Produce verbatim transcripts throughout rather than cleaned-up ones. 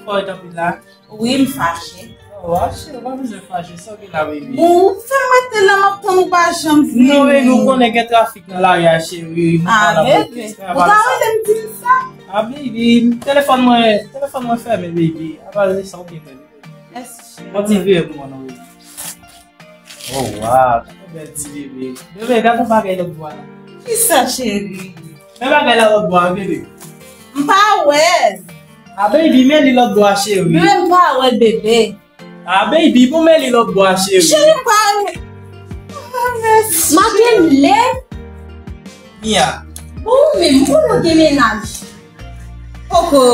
Kòrèk anpil la. Wi, m fache. Oh, cheri, ou pa bezwen fache, sa w gen la, baby? Bon, ou fè m rete la, m ap tann ou pa janm vini. Non, baby, ou konnen gen trafik nan lari a, cheri. Ah, baby. Ou ta rele m di m sa? Ah, baby, telefòn mwen, telefòn mwen fèmen, baby. Apa de sa, ou gen, baby? Mèsi, cheri. Yon ti veye pou mwen, non, baby. Oh, wow, gade yon bèl ti bebe. Bebe, gade yon bagay lòt bò la. Kisa, cheri? Men bagay la lòt bò a, bebe. M pa wè. Ah, baby, men li lòt bò a, cheri. Bebe, m pa wè, bebe. Ah, baby, bon, men li lòt bò a, cheri. Cheri, m pa wè. Ah, mèsi. Makenle. Mia. Bon, men m konnen w gen mennaj. Poko.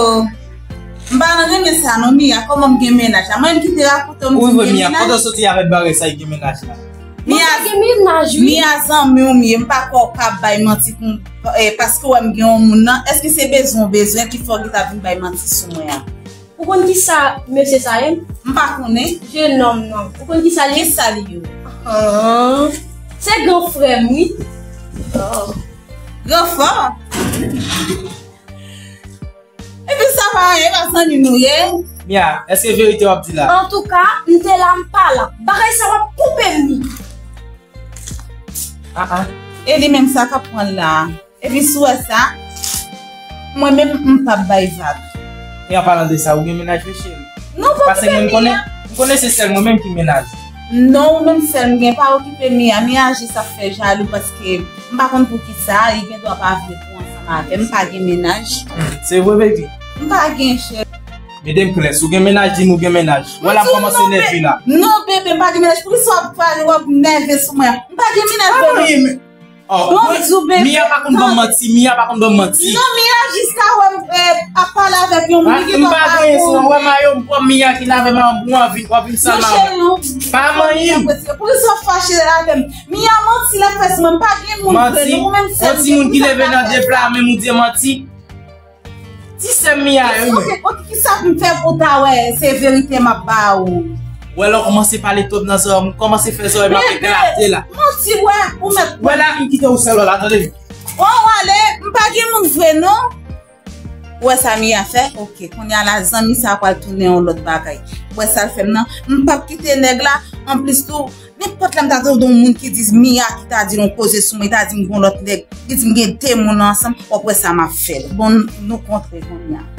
M pa nan renmen sa non, Mia. Kòman m gen mennaj la? Mwen menm ki te rakonte w m di m gen mennaj. Wi, vre, Mia. Kote w soti avèk bagay sa, gen mennaj la? Mwen pa gen mennaj, wi. Mia, zanmi w m ye. M pa kwè w ka bay manti pou m, eh, paske w wè m gen yon moun nan. Èske se bezwen w bezwen ki fè w gentan vin bay manti sou mwen an? Ou konn kisa mesye sa ye? M pa konnen. Jenòm nan. Ou konn kisa li ye? Kisa li ye? Ah, se gran frè m, wi. Oh. Gran frè? Epi sa pa anyen, pa zanmi nou ye. Mia, èske verite w ap di la? Antouka, m te la, m pa la. Bagay sa w ap koupe m li. Ah, ah. E li menm sa k ap pran l la. Epi si w wè sa, mwen menm, m p ap bay vag. E an palan de sa, ou gen mennaj vre, cheri? Non, pa okipe Mia. Paske mwen, m konnen, m konnen se sèl mwen menm ki mennaj. Non, ou menm sèl m gen, pa okipe Mia. Mia jis ap fè jalou paske m pa konn poukisa, li gendwa pa vle pou ansanm avè m, m pa gen mennaj. Se vre, baby? M pa gen, cheri. Medem Klès, ou gen mennaj, di m ou gen mennaj. Wè l ap kòmanse nève la. Non, bebe, m pa gen mennaj. Poukisa w ap pale, w ap nève sou mwen? M pa gen mennaj, bebe. Oh, Mia pa konn ban m manti, Mia pa konn ban m manti. Non, Mia jis ka wè m, eh, ap pale avèk yon moun ki pa gen sa. Wè mayo m pran Mia ki lave mayo m, ou anvi, w ap vin sal mayo. Pa manyen m. Poukisa w fache avè m? Mia manti l ap fè sou mwen, m pa gen moun vre, non, ou menm sèl m gen. Manti, yon timoun ki leve nan de pla, menm ou di manti. Ti sè m Mia yo, men. Ok, ok, kisa pou m fè pou w ta wè se verite m ap ba ou? Wè, lè w kòmanse pale twòp nan zòrèy m, ou kòmanse fè zòrèy m ap eklate la. Bebe, manti, wè, ou mèt. Wè la, m kite ou sèl la, tande. Bon, w ale, m pa gen moun vre, non. Ou wè sa Mia fè? Ok, kounye a la, zanmi sa a pral tounen yon lòt bagay. Ou wè sa l fè m nan? M p ap kite nèg la, anplis tou, nenpòt lè m ta tande yon moun ki di Mia ki ta di l yon koze sou mwen, li ta di m gon lòt nèg, li di m gen de moun ansanm, w ap wè sa m ap fè l. Bon, nou kontre kounye a.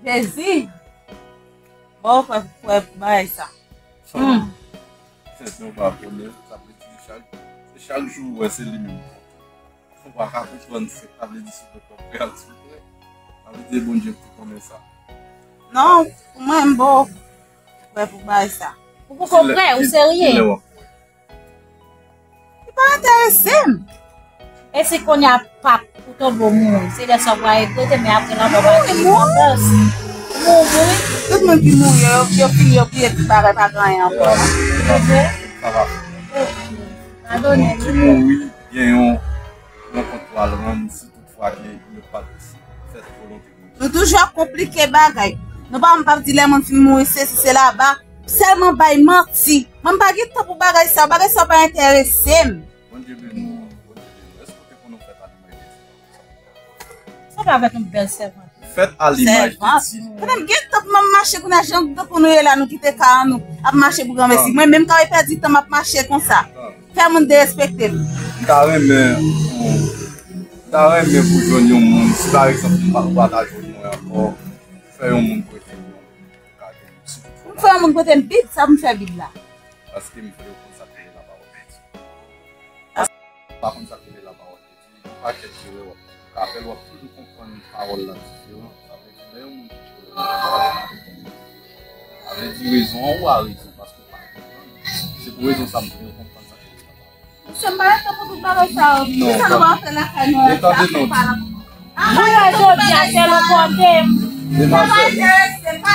Jezi! Bon, fè, fè bagay sa. Hmm. Sèten w pa konnen, sa vle di se chak, se chak jou ou wè se li menm. Ou pa ka konprann sa sa vle di sou tèt w ap pral sou tèt. Sa vle di Bondye ki konnen sa. Non, pou mwen, m bon. Prè pou bay sa. Ou poko prè, ou serye? Kilè w ap prè? Li pa enterese m. E si kounye a pap ou tonbe w mouri, se lè sa w pral regrete, men apre lanmò pa gen enpòtans. Mouri. Tout moun ki mouri yo, yo fini, yo bliye tout bagay, pa gen anyen ankò. Padone. Moun ki mouri gen yon, yon kont pou al rann si toutfwa ke yo pa t fè volonte Bondye. Nou toujou ap konplike bagay. Nou pa, m p ap di lè moun fin mouri, sesi, sela, ba, sèlman bay manti. Mwen, m pa gen tan pou bagay sa, bagay sa pa enterese m. Bondye beni w, Bondye beni w. Èske w te konn yon fèt a limaj de Jezi? Sa ka fèt yon bèl sèvant. Fèt a limaj de Jezi. Pandan m gen tan pou m ap mache kounye a, jan tankou nou ye la, nou kite kay an nou, ap mache pou granmesi. Mwen menm, m ka pèdi tan m ap mache konsa. Fè moun derespekte m. M ta renmen pou, m ta renmen pou jwenn yon moun, si pa egzanp, m pa, ou pa ta jwenn mwen ankò, fè yon moun prete m yon, m ka gen yon ti. M fè yon moun prete m Bib, sa pou m fè Bib la? Paske m vle w konn sa k rele lapawòl de Dye. Paske w pa konn sa k rele lapawòl de Dye, yon pakèt erè w ap fè. Rapèl, w ap toujou konprann pawòl la diferan. Sa vle di, Pou rezon an, ou a rezon, paske w pa konprann. Se pou rezon sa m fè yo konprann sa ki pase. Mesye, m pa gen tan pou tout bagay sa yo. Non, kisa nou pa fè lakay nou an? E tande non. Jounen jodi a, se nou pote m. Demwazèl.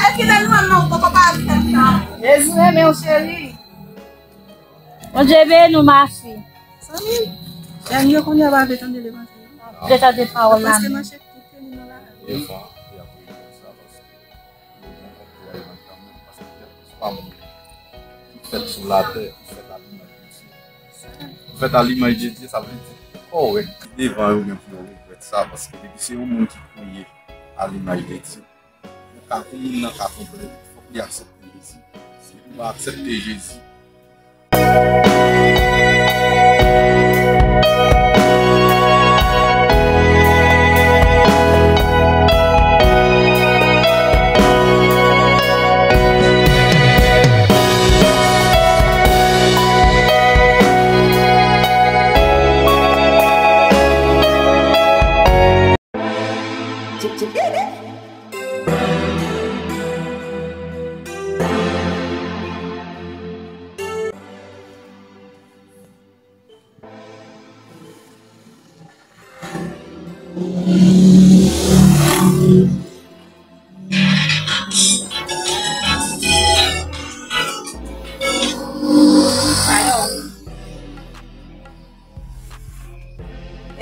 Epi lè nou menm nan, ou poko pa ap fè sa. Jezi renmen w, cheri. Bondye beni w, mafi. Zanmi, zanmi yo kounye a pa vle tande levanjil. Vle tande pawòl la. Paske mache koute nou nan la. Evan, li ap regrèt sa, paske li gen kòb pou al vann kanmenm, paske li ap pa moun ki fèt sou latè, ki fèt a limaj de Dye. Ki fèt a limaj de Dye, sa vle di kòrèk. Devan yo gen pou yo regrèt sa, paske depi se yon moun ki kreye a limaj de Dye, ou ka, pou moun nan ka konprann, fòk li aksepte Jezi. Si ou pa aksepte Jezi,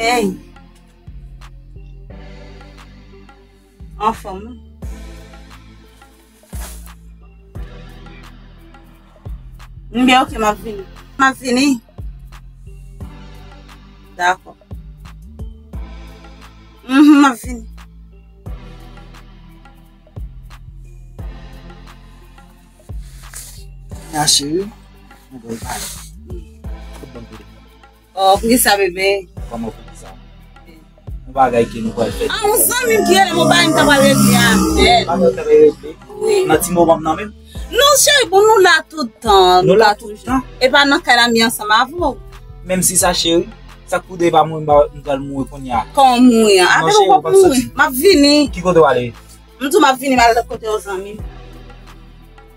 Hey. Anfòm, wi. Byen, ok, m ap vini. M ap vini. Dakò. Mhm, m ap vini. Ya, cheri, mwen pral pale. Fout ban m telefòn. Oh, poukisa, bebe? Kòman poukisa? Yon bagay ke nou pral fè. Ah, yon zanmi m ki rele m, yon bagay m ta pral regle avè l. Bagay w ta pral regle? Wi. Nan ti moman m nan menm? Non, cheri, bon, nou la tout tan. Nou la tout tan? E pa nan kay la m ye ansanm avè w. Menm si sa, cheri, sa k pou de pa mouri, m pa, m pral mouri kounye a. Kòman w mouri an? Non, apre cheri, w ap mouri. M ap vini. Ki kote w ale? M di w m ap vini, m al lòt kote yon zanmi m.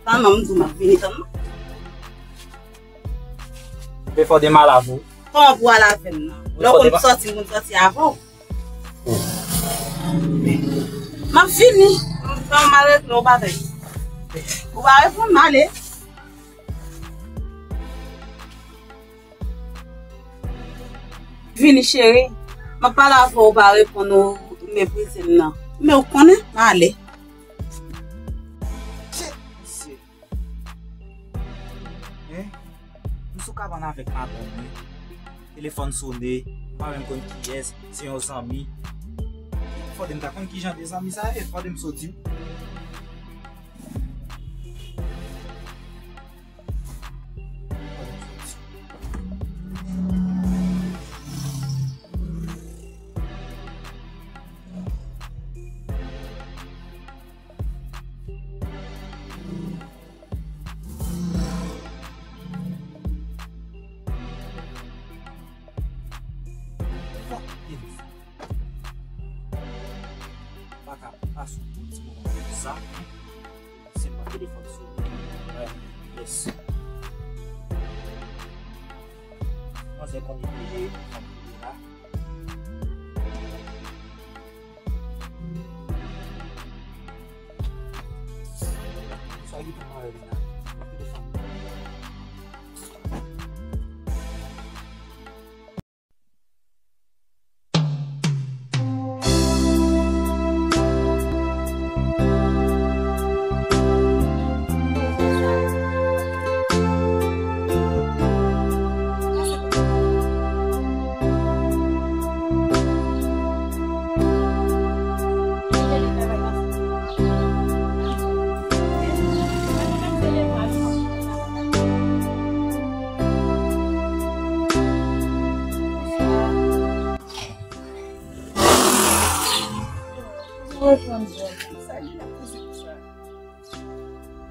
Tann mwen, m di w m ap vini, tann mwen. Ou fè fò de mal avè w. Kòman pou al avè m nan? Lè w konn sòti, m konn sòti avè w. M ap vini. M fè yon mal regle yon bagay. Ou pa reponn m ale. Vini, cheri. M ap pale avè w, ou pa reponn, ou meprize m nan. Men ou konnen, m ale. Shit, mesye. Hein? M sou kabann avèk madanm mwen. Telefòn sone, m pa menm konn kiyès, se yon zanmi. Fòde m ta konn kijan de zanmi sa ye, fòde m soti. Fòk telefòn. Pa ka pase yon bon ti moman konsa. Se pa telefòn sone. Yes. Manzè konn li peye, li konn li la. Sa ki pou mwen la?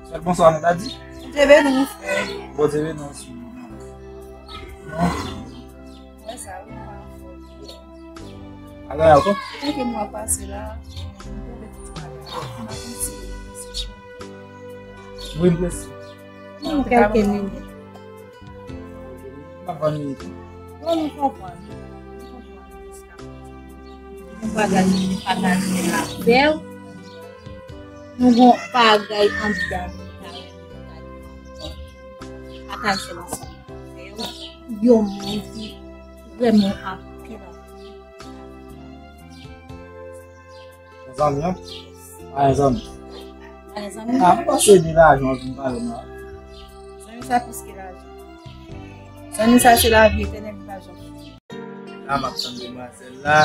Sèl bonswa nou ta di? Bondye beni w, frè. Bondye beni w osi. Non. Wè sa, wi, pa anfòm. Bagay ankò? Etan ke mwa pase la, m twouve tout bagay. M ap isi. Wi, m prese. Ban nou kèlke minit. Pa vann minit. Non, nou konprann. Nou konprann. Yon bagay nou pataje avè w. Nou gon bagay anndan nou ta renmen pataje ansanm avè w. Yon moun ki renmen w anpil, anpil. Zanmi an? Pa yon zanmi. Pa yon zanmi? A, m panse de lajan w vin pale m la. Zanmi sa plis ke lajan. Zanmi sa se lavi etènèl, li pa janm fini. La, m ap tann demwazèl la.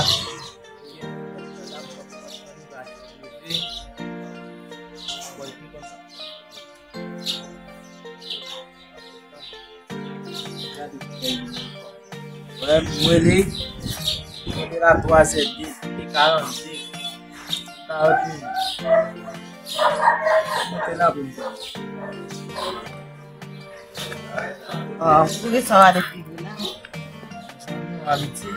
Wè, m rele, m rele la twazè de, de karannde, karant minit. Monte la pou m fè. Ah, poukisa w ale pi lwen la? Zanmi w abitye.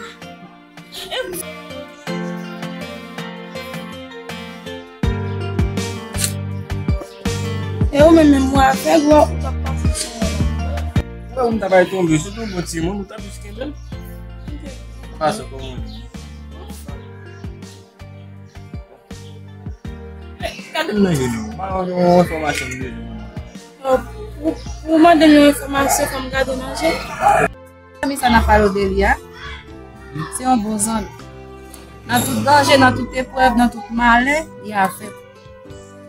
E ou menm, menm ou avèg, ou, ou t ap pase sou mwen. Ou wè, ou m ta bay tonbe, se tonbe ti moun, ou ta plis kenbe l. Pase kòman? Gade m nan je nou. Pa yon enfòmasyon m bezwen. Ou, ou, ou mande m yon enfòmasyon, fò m gade w nan je. Zanmi sa n ap pale w de li a, se yon bon zanmi. Nan tout danje, nan tout eprèv, nan tout malè, li avèk ou.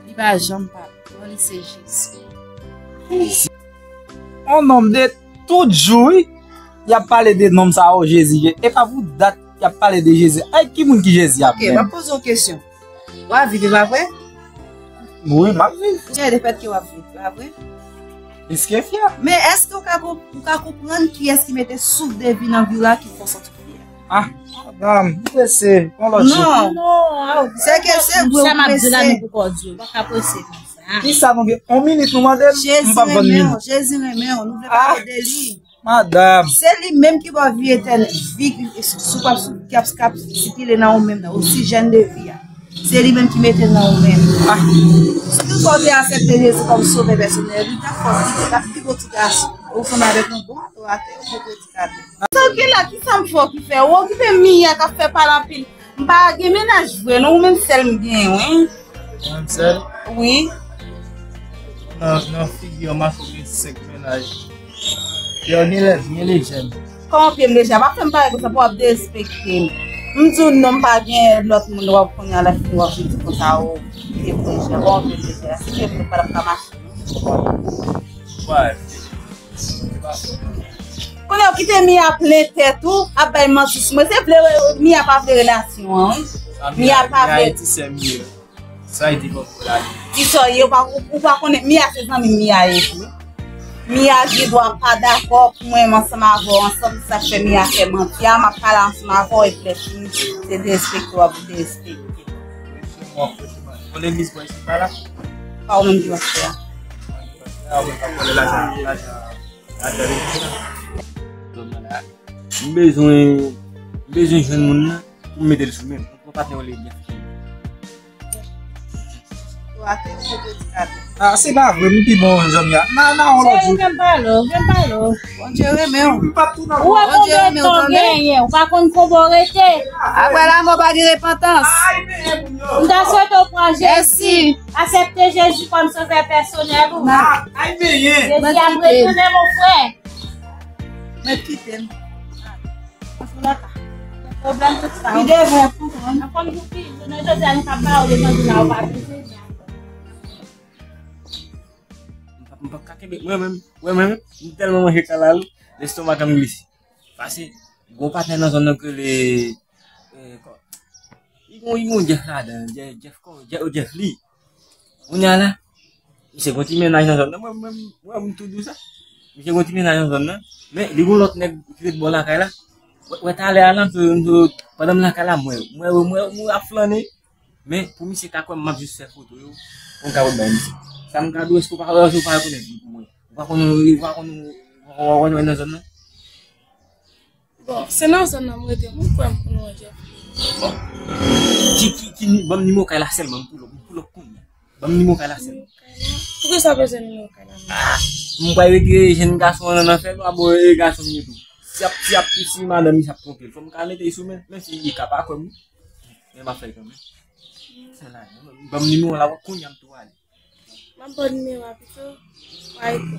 Li pa janm pa. Non, li se Jezi. On nonm de tout jou, wi. Y ap pale de nonm sa yo, Jezi. E pa pou dat y ap pale de Jezi. Ay, ki moun ki Jezi ap menm? Ok, m ap poze w kesyon. W ap viv, e pa vre? Wi, m ap viv. Ou gen lefèt ke w ap viv, e pa vre? Plis ke fyè. Men èske w ka konp-, ou ka konprann kiyès ki mete souf de vi nan vi w la ki fè w santi w fyè? Ah, madanm, m prese. Yon lòt jou. Non. Non, se ke se vre, ou prese. Sa m ap di la, nou poko di, ou pa ka prese konsa. Kisa nou gen? On minit nou mande m, m p ap vann minit. Jezi renmen w, Jezi renmen w, nou vle pale de li. Madanm. Se li menm ki ba w vi etènèl, vi ki, sou, sou, ki ap, k ap sikile nan ou menm nan, oksijèn de vi a. Se li menm ki mete l nan ou menm. Ah. Sitou fò w te aksepte Jezi kòm sovè pèsonèl, li t ap fè w pi, t ap pi bon ti gason. Ou sanble avèk yon bon adoratè, yon bon predikatè. Sa w gen la, kisa m fè w ki fè? Ou okipe Mia k ap fè pale anpil. M pa gen mennaj vre, non, ou menm sèl m gen, wi. Ou menm sèl? Wi. Nan, nan figi an, m ap gen senk mennaj. Yo gen lè byen lejè. Kòman pye m lejè? Pa fè m pale konsa pou w ap derespekte m. M di w non, m pa gen lòt moun, w ap konnen a la fin w ap vin di konsa, o, pye m lejè. Kòman pye m lejè? Si pye m pa t ap ka mache, non. Konnen w kite Mia plen tèt ou, ap bay manti sou mwen. Se vle, Mia pa vle relasyon an, wi. Mia pa vle. Sa e di kòk pou lage. Kisa w ye, ou pa, ou, ou pa konnen Mia se zanmi Mia ye tou. Mia gen dwa pa dakò pou mwen menm ansanm avè w ansanm, se sa k fè Mia fè manti a, m ap pale ansanm avè w epi lè fini, se derespekte w ap derespekte. Bon, legliz bò isit pa la? Pa ou menm ki pastè a. A, mwen pa vòlè lajan, lajan, lajan legliz la. Zòn nan la. M bezwen, m bezwen jwenn moun nan pou m mete l sou men m. Pou patnè w li byen fè. Ah, se pa vre, m pi bon zanmi a. Na, na, on lòt jou. Cheri, vin pale, vin pale. Bondye renmen w. M p ap tou nan. Ou wè konbyen tan w genyen, ou pa konn konbyen w rete. Apre lanmò pa gen repantans. M ta swete w pran Jezi, aksepte Jezi kòm sovè pèsonèl ou. Jezi ap retounen, mon frè. Mèt kite m. Pwoblèm tout sa. Li devre konprann. Nan fòm jounen jodi a, nou ka ba w devan nou la, ou pa touche. M p ap, m p ap ka kenbe. Mwen menm, mwen menm, m tèlman manje kalalou, lestomak an m glise. Pase, gon patnè nan zòn nan k rele, eh, kò, li gon, li gon Jeff ladan, Jeff, Jeff kò, Jeff, Jeff li. Kounye a la, misye gon ti mennaj nan zòn nan. Mwen, mwen, mwen, m tou di w sa. Misye gon ti mennaj nan zòn nan. Men, li gon lòt nèg ki ret bò lakay la. Wè, wè, talè a la, m sou, m sou, pandan m lakay la, mwen, mwen, mwen, mwen ap flannen. Men, pou misye ka kwè m, m ap jis fè foto yo. Pou m ka pot bay misye. Sa m ka di w, èske w pa, èske w pa rekonèt li pou mwen? Ou pa konn, ou pa konn, ou pa konn wè nan zòn nan? Bon, se nan zòn nan m rete, m kwè m konn wè Jeff. Bon. Ki, ki, ki ni-, ban m nimewo kay la sèlman, m pull up, m pull up kounye a. Ban m nimewo kay la sèlman. Tout sa bezwen nimewo kay la. Ah, m pral retire jenn gason an nan fè nou, abo e gason m ye tou. Si ap, si ap, si madanm li ap twonpe l, fò m ka mete l sou men, menm si li ka pa kwè m. Men m ap fè l kanmenm. Sa la, ban m nimewo la, kounye a m tou ale. M ap ba w nimewo a pito, w a rete.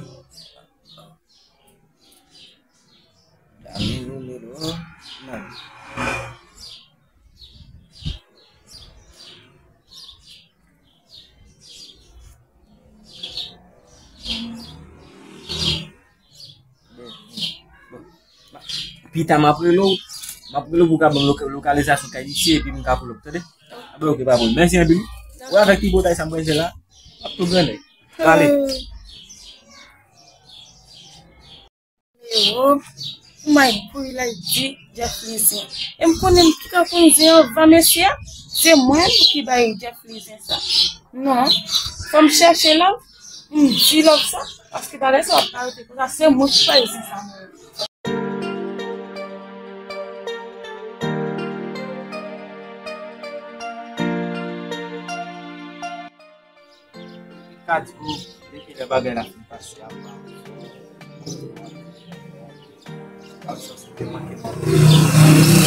Dame nimewo, nan. Pita m ap rele w, m ap rele w pou w ka ban m loka-, lokalizasyon kay misye epi m ka pull up, tande? A ben, oke, pa pwoblèm. Mèsi anpil. Ou avèk pi potay sa m prese la. M ap tou grannèg. Ale. Nimewo, pou m al bouyi la di Jeff Lizien. E m konnen m ki ka konn zen anvan mesye a, se mwen ki bay Jeff Lizien sa. Non, fò m chèche love, pou m di love sa, paske talè sa w ap arete konsa, se mwen ki bay zen sa mwen. Ka di w depi lè bagay la fin pase a, pa w sanse te manke m.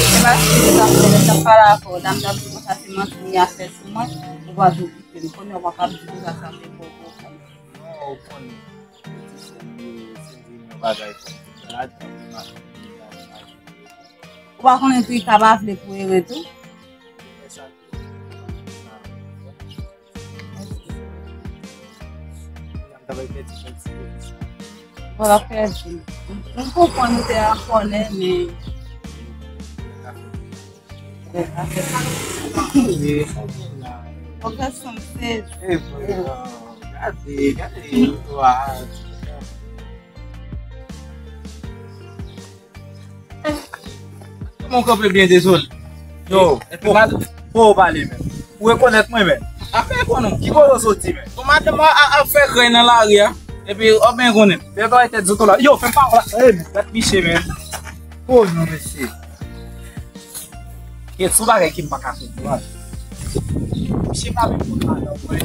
Se paske lè t ap fè, lè t ap pale avè w, dam t ap di konsa se manti li ap fè sou mwen, ou pa vin kite m. Kounye a w pa kab di konsa sa se bon pou ou. Non, ou konnen, se di se li, se di yon bagay konsa. Ou pa konnen tou, li ka pa vle pou ere tou. Bon, l ap pèdi. M konprann ou te an kòlè, men. Bon, gad sa m sezi. Gade, gade, gade. Kòman w kanpe byen dezole? Yo, epi madanm, fò w pale menm. Ou rekonèt mwen menm? Apa e konnen w? Ki kote w soti menm? Bon, madanm ap, ap fè krèy nan lari a. Epi w ap byen konnen. Byen kòrèk tèt zoto la. Yo, fè m pa w la. Ey, men, gad miche menm. Oh non, mesye. Gen sou bagay ke m pa ka konprann. Misye pa menm konn madanm mwen.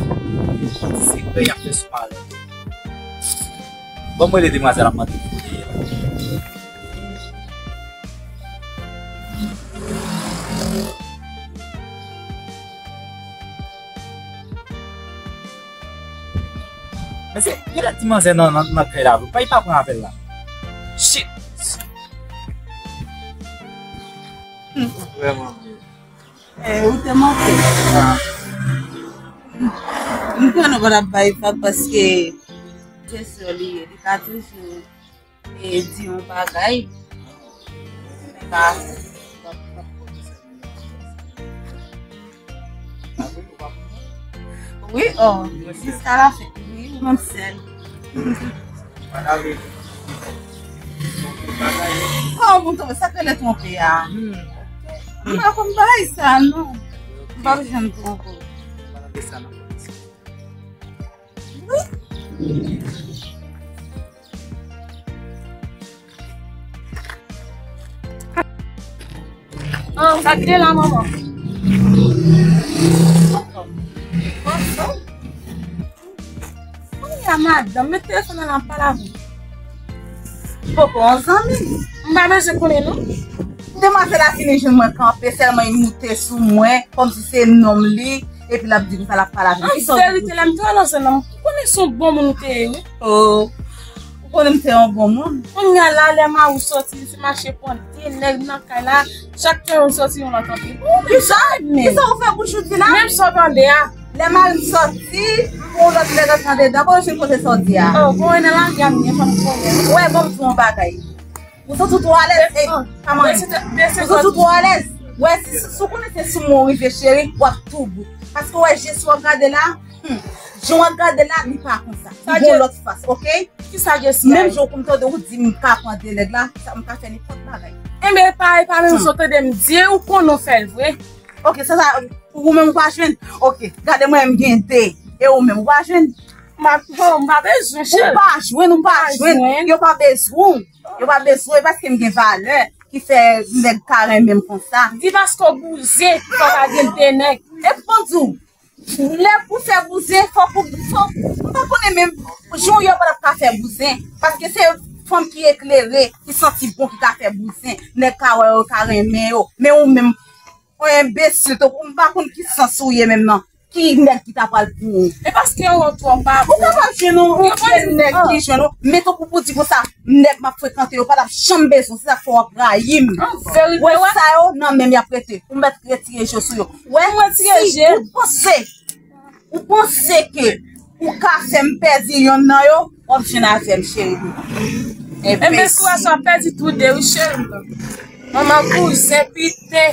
Se krèy y ap fè sou madanm. Bon, mwen, le demwazèl ap mande pou kote ye la. Men se, gen lè ti manzè nan, nan, nan kay la, pa, li pa pran apèl la. Shit! Vrèman byen. Eh, ou te manke. Ah. M konnen w pa t ap bay vag paske se sè li ye. Li ka toujou e di yon bagay, men pa wi, oh, jiska la fen, wi, ou menm sèl. Oh, bon, sa k rele twonpe a. M pa konn bagay sa, non. M pa bezwen twonpe. Oh, sa ki te la, manman? Kounye a, madanm, met telefòn nan la, m pale avè w. Poko, yon zanmi. M pa bezwen konnen, non. Demwazèl la fini jwenn mwen kanpe, sèlman li moute sou mwen, kòmsi se nonm li, epi l ap di konsa l ap pale avè m. An verite, lè m te wè nan zòn nan, m konnen se yon bon moun ou te ye, wi. Oh, ou konnen m se yon bon moun. Kounye a la, lè mari w soti, li se mache pran de nèg nan kay la, chak tan yo soti yon lòt antre. Kisa? Kisa ou fè bouch ou di la? Menm sa w tande a. Lè mari m soti, m pran yon lòt nèg antre andedan, pa w jwenn kote sa w di a. Oh, bon, e nan lari a m ye, fò m konnen. Wè, bon, m di w yon bagay. Ou santi w twò alèz? Ey, pa manyen. Ou santi w twò alèz? Wè, si, si, si w konnen se sou mwen w rive, cheri, w ap tou bout. Paske w wè je sou w ap gade la, hmm, jan w ap gade la, li pa konsa. Li gon lòt fas, oke? Kisa je sou? Menm jan w konn tande w di m ka pran de nèg la, sa m ka fè nenpòt bagay. Enben, e pa, e pa menm jan w tande m di, ou konnen w fè l vre. Oke, sa, sa, ou menm ou pa jwenn? Oke, gade mwen, m gen de. E ou menm, ou pa jwenn? M pa, oh, m pa bezwen, cheri. Ou pa jwenn, ou pa jwenn. Yo pa bezwen w. Yo pa bezwen, paske m gen valè ki fè nèg ka renmen m konsa. Di paske w bouze, ki fè w pa gen de nèg. E pou m di w, Lè pou fè bouzen, fòk ou, fòk, m pa konnen menm, jan w ye w pa t ap ka fè bouzen. Paske se fanm ki eklere, ki santi bon, ki ka fè bouzen. Nèg ka wè yo, ka renmen yo. Men ou menm, yon enbesil, tou, m pa konn ki sans ou ye menm nan. Ki nèg ki ta pral pou ou? E paske yo twò pa bon. Ou kapab jwenn yon, yon vye nèg ki jwenn ou, men tankou pou di konsa, nèg m ap frekante yo pa t ap janm bezwen, se sa k fè w ap rayi m. An verite, wè, wè. Sa yo nan men m y ap rete. Ou mèt retire je w sou yo. Wè, mwen retire je. Si ou panse, ou panse ke ou ka fè m pèdi yonn nan yo, w ap jwenn avè m, cheri. Enben, si w wè sa, w ap pèdi tou de, wi, cheri. Manman bouzen, pite.